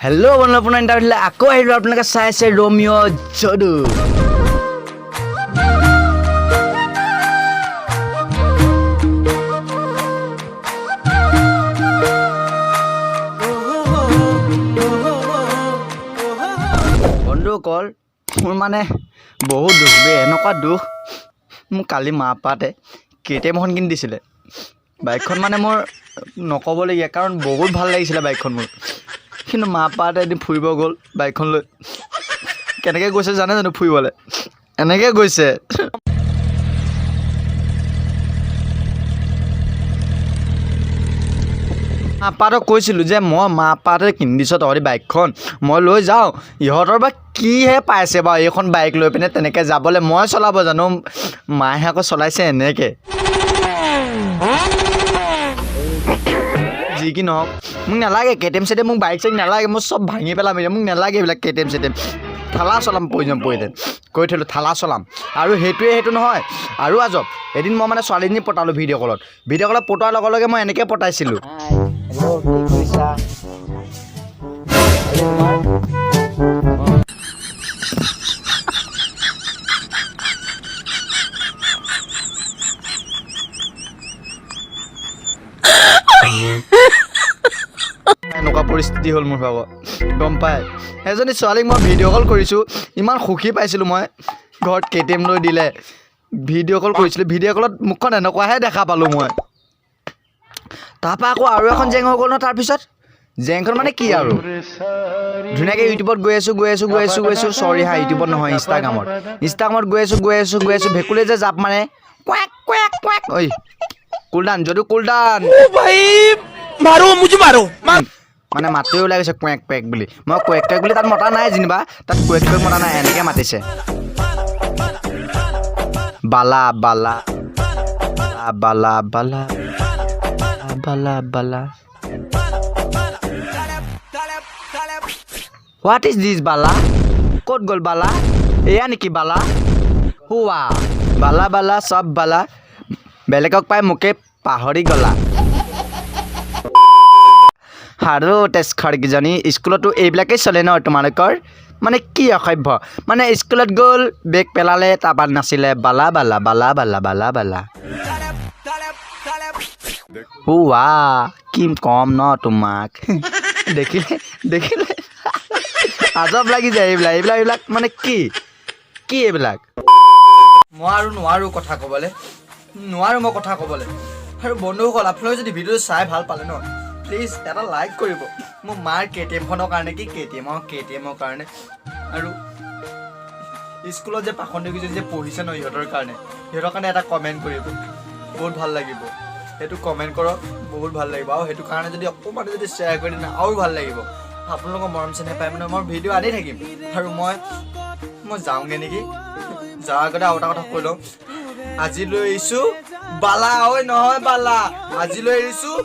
Hello' বন্ধু, আপোনাৰ interview আকৌ আহিলোঁ। আপোনালোকে চাই আছে ৰোমিঅ' যদু। বন্ধুসকল, মোৰ মানে বহুত দুখ বে, এনেকুৱা দুখ। মোক কালি মা পাতে কেটিএম এখন কিনি দিছিলে। বাইকখন মানে মোৰ নক'বলগীয়া, কাৰণ বহুত ভাল লাগিছিলে বাইকখন মোৰ। কিন্তু মা পাতে এদিন ফুৰিব গ'ল বাইকখন লৈ। কেনেকৈ গৈছে জানে জানো ফুৰিবলৈ? এনেকৈ গৈছে। মা পাপাহঁতক কৈছিলোঁ যে মই মা পাপাহঁতে কিনি দিছ তহঁতি বাইকখন, মই লৈ যাওঁ। ইহঁতৰ বা কিহে পাইছে বাৰু এইখন বাইক লৈ পিনে তেনেকৈ যাবলৈ? মই চলাব জানো, মায়ে আকৌ চলাইছে এনেকৈ। যি কি নহওক, মোক নালাগে কেটিএম চেটিএম, মোক বাইক চাইক নালাগে। মই চব ভাঙি পেলাম এতিয়া। মোক নালাগে এইবিলাক কেটিএম চেটিএম। ঠেলা চলাম প্ৰয়োজন পৰিলে, কৈ থলোঁ, ঠেলা চলাম। আৰু সেইটোৱে সেইটো নহয়, আৰু আজব, এদিন মই মানে ছোৱালীজনী পতালোঁ ভিডিঅ' কলত। ভিডিঅ' কলত পতোৱাৰ লগে লগে মই এনেকৈ পতাইছিলোঁ। হেল্ল', কি কৰিছা? তোমাৰ এনেকুৱা পৰিস্থিতি হ'ল মোৰ ভাগৰ, গম পাই। এজনী ছোৱালীক মই ভিডিঅ' কল কৰিছোঁ, ইমান সুখী পাইছিলোঁ মই। ঘৰত কেটিএম লৈ দিলে, ভিডিঅ' কল কৰিছিলোঁ। ভিডিঅ' কলত মুখখন এনেকুৱাহে দেখা পালোঁ মই। তাৰপৰা আকৌ আৰু এখন জেং হৈ গ'ল নহয়। তাৰপিছত জেংখন মানে কি আৰু, ধুনীয়াকৈ ইউটিউবত গৈ আছোঁ, গৈ আছোঁ, গৈ আছোঁ, গৈ আছোঁ। চৰি হা, ইউটিউবত নহয়, ইনষ্টাগ্ৰামত। ইনষ্টাগ্ৰামত গৈ আছোঁ, গৈ আছোঁ, গৈ আছোঁ। ভেকুলীয়ে যে জাপ মাৰে, কোৱাক কোৱাক কোৱাক। ঐ কুলদান, যদু কুলদান। भाई, मारो मुझे, मारो। মানে মাতটোৱে ওলাই গৈছে কুৱেক কুৱেক বুলি। মই কুৱেক কুৱেক বুলি তাত মতা নাই যেনিবা, তাত কুৱেক কুৱেক মতা নাই, এনেকৈ মাতিছে, বালা বালা বালা বালা বালা বালা। What is this বালা? ক'ত গ'ল বালা? এয়া নেকি বালা? হোৱা বালা বালা চব বালা, বেলেগক পাই মোকে পাহৰি গ'লা। আৰু তেজখৰকেইজনী, স্কুলতো এইবিলাকেই চলে ন তোমালোকৰ? মানে কি অসভ্য! মানে স্কুলত গ'ল, বেগ পেলালে, তাৰপৰা নাছিলে বালা বালা বালা বালা বালা বালা। হোৱা, কি কম ন তোমাক, দেখিলে দেখিলে আজব লাগি যায়। এইবিলাক এইবিলাক এইবিলাক মানে কি কি এইবিলাক? মই আৰু নোৱাৰোঁ কথা ক'বলৈ, নোৱাৰোঁ মই কথা ক'বলৈ। আৰু বন্ধুসকল, আপোনালোকে যদি ভিডিঅ'টো চাই ভাল পালে ন, প্লিজ এটা লাইক কৰিব। মোৰ মাৰ কেটিএমখনৰ কাৰণে, কি কেটিএমৰ কাৰণে, আৰু স্কুলত যে পাখণ্ডীকেইজনী যে পঢ়িছে ন, ইহঁতৰ কাৰণে এটা কমেণ্ট কৰিব, বহুত ভাল লাগিব। সেইটো কমেণ্ট কৰক, বহুত ভাল লাগিব। আৰু সেইটো কাৰণে যদি অকণমান যদি শ্বেয়াৰ কৰি দিয়ে, আৰু ভাল লাগিব। আপোনালোকৰ মৰম চেনেহ পাই মানে মই ভিডিঅ' আনি থাকিম। আৰু মই যাওঁগৈ নেকি? যোৱাৰ আগতে আৰু এটা কথা কৈ লওঁ। আজিলৈ এৰিছোঁ বালা, ঐ নহয় বালা, আজিলৈ এৰিছোঁ।